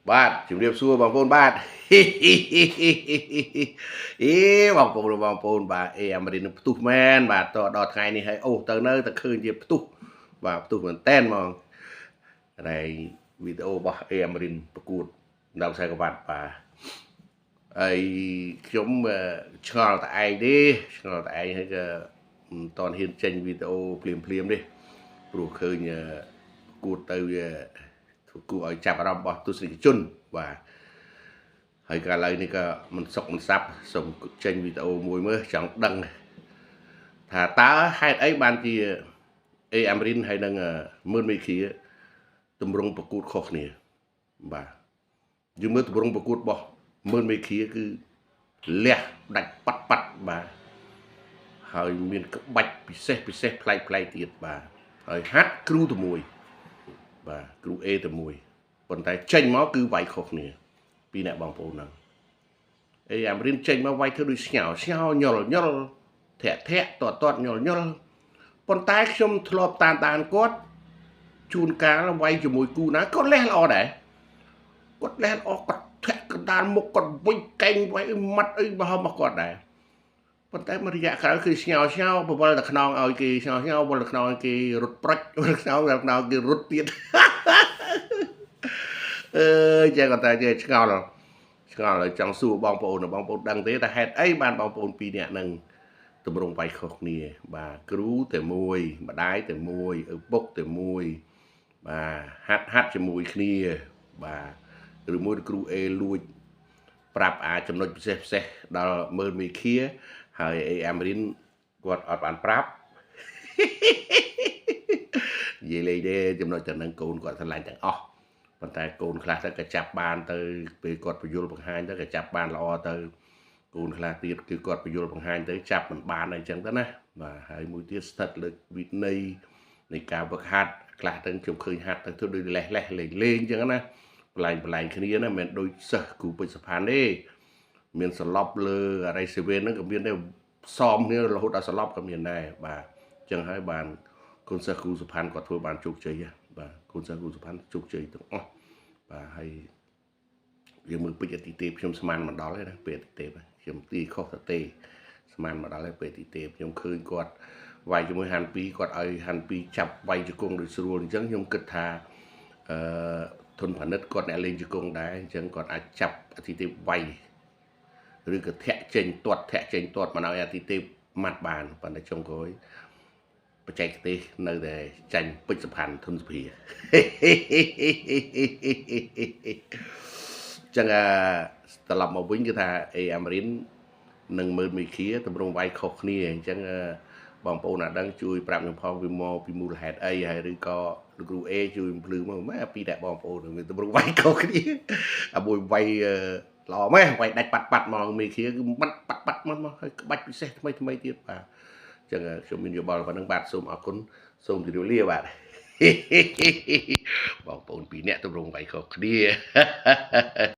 បាទជំរាបសួរបងប្អូនបាទអេបងប្អូនបងប្អូនបាទអេអាមេរិកនឹងផ្ទុះមែនបាទតដល់ថ្ងៃនេះហើយអូទៅនៅតែឃើញជាផ្ទុះបាទផ្ទុះមែនតែនហ្មងហើយវីដេអូរបស់អេអាមេរិនប្រកួតដល់ខ្សែក្រវ៉ាត់បាទហើយខ្ញុំឆ្ងល់តែឯងទេឆ្ងល់តែឯងហើយក៏មិនតន់ហ៊ានចេញវីដេអូភ្លាមភ្លាមទេព្រោះឃើញប្រកួតទៅវាធ្វើគួរឲ្យចាប់អារម្មណ៍របស់ទស្សនិកជនបាទហើយកាលឥឡូវនេះក៏មិនសុកមិនសាប់សូមចេញវីដេអូមួយមើលចង់ដឹងថាតើហេតុអីបានជាអេអាមរិនហើយនឹងមឿនមេឃាទម្រង់ប្រកួតខុសគ្នាបាទយើងមើលទម្រង់ប្រកួតរបស់មឿនមេឃាគឺលះដាច់ប៉ាត់ប៉ាត់បាទហើយមានក្បាច់ពិសេសពិសេសប្លែកប្លែកទៀតបាទហើយហាត់គ្រូតែមួយបាទគ្រូ A តែមួយប៉ុន្តែចេញមកគឺវាយខុសគ្នាពីអ្នកបងប្អូនហ្នឹងអេអាមរិនចេញមកវាយធ្វើដូចស្ញោស្ញោញុលញុលធាក់ធាក់តតតញុលញុលប៉ុន្តែខ្ញុំធ្លាប់តាមដានគាត់ជួនកាលវាយជាមួយគូណាគាត់លះល្អដែរគាត់លះល្អគាត់ធាក់កណ្ដាលមុខគាត់វិញកែងវាយម៉ាត់អីបោះមកគាត់ដែរប៉ុន្តែមួយរយៈក្រោយគឺស្ញោស្ញោបវលតែខ្នងឲ្យគេស្ញោស្ញោបវលតែខ្នងឲ្យគេរត់ប្រិចវលខ្នងតែខ្នងគេរត់ទៀតអើយចេះគាត់តែចេះឆ្ងល់ឆ្ងល់ហើយចង់សួរបងប្អូនបងប្អូនដឹងទេតែហេតុអីបានបងប្អូនពីរនាក់នឹងទម្រង់វាយខុសគ្នាបាទគ្រូតែមួយម្ដាយតែមួយឪពុកតែមួយបាទហាត់ហាត់ជាមួយគ្នាបាទឬមួយគ្រូអេលួចប្រាប់អាចំណុចពិសេសពិសេសដល់មើលមេឃាហើយអេអាមរិនគាត់អត់បានប្រាប់និយាយលេងទេចំណុចទៅនឹងកូនគាត់ស្រឡាញ់ទាំងអស់ប៉ុន្តែកូនខ្លះទៅក៏ចាប់បានទៅពេលគាត់បញ្យលបង្ហាញទៅក៏ចាប់បានល្អទៅកូនខ្លះទៀតគឺគាត់បញ្យលបង្ហាញទៅចាប់មិនបានអីចឹងទៅណាបាទហើយមួយទៀតស្ថិតលើវិន័យនៃការវឹកហាត់ខ្លះទៅខ្ញុំឃើញហាត់ទៅធ្វើដូចលេះលេះលេងលេងចឹងណាបន្លែងបន្លែងគ្នាណាមិនមែនដូចសិស្សគ្រូពេជ្រសុផានទេមានសន្លប់លើអរិយសេវេនហ្នឹងក៏មានដែរសមគ្នារហូតដល់សន្លប់ក៏មានដែរបាទចឹងហើយបានកូនសិស្សគ្រូសុផានគាត់ធ្វើបានជោគជ័យបាទកូនសិស្សគ្រូសុផានជោគជ័យទាំងអស់បាទហើយយើងមើលពេជ្រអតិទេពខ្ញុំស្មានមិនដល់ទេណាពេជ្រអតិទេពខ្ញុំទីខុសទៅទេស្មានមិនដល់ទេពេជ្រអតិទេពខ្ញុំឃើញគាត់វាយជាមួយហាន់2គាត់ឲ្យហាន់2ចាប់វាយជង្គង់ដូចស្រួលអញ្ចឹងខ្ញុំគិតថាអឺធនផនិតគាត់អ្នកលេងជង្គង់ដែរអញ្ចឹងគាត់អាចចាប់អតិទេពវាយឬក៏ធាក់ចេញទាត់ធាក់ចេញទាត់មកឲ្យអតិទេពម៉ាត់បានប៉ុន្តែចុងក្រោយបច្ចេកទេសនៅតែចាញ់ពេជ្រសុផាន់ធនសុភាចឹងត្រឡប់មកវិញគឺថាអេអាមរិននិងមើលមីឃាទម្រង់វាយខុសគ្នាអញ្ចឹងបងប្អូនអាដឹងជួយប្រាប់ខ្ញុំផងវាមកពីមូលហេតុអីហើយឬក៏លោកគ្រូអេជួយបំភ្លឺមកម៉ែពីតែបងប្អូនវាទម្រង់វាយខុសគ្នាអាមួយវាយល្អម៉េះវាយដាច់ប៉ាត់ប៉ាត់មកមីឃាគឺម៉ាត់ប៉ាត់ប៉ាត់មកមកហើយក្បាច់ពិសេសថ្មីថ្មីទៀតបាទចឹងខ្ញុំមានយោបល់ប៉ុណ្្នឹងបាទសូមអរគុណសូមជម្រាបលាបាទបងប្អូនពីរនាក់ទម្រង់វាយខុសគ្នា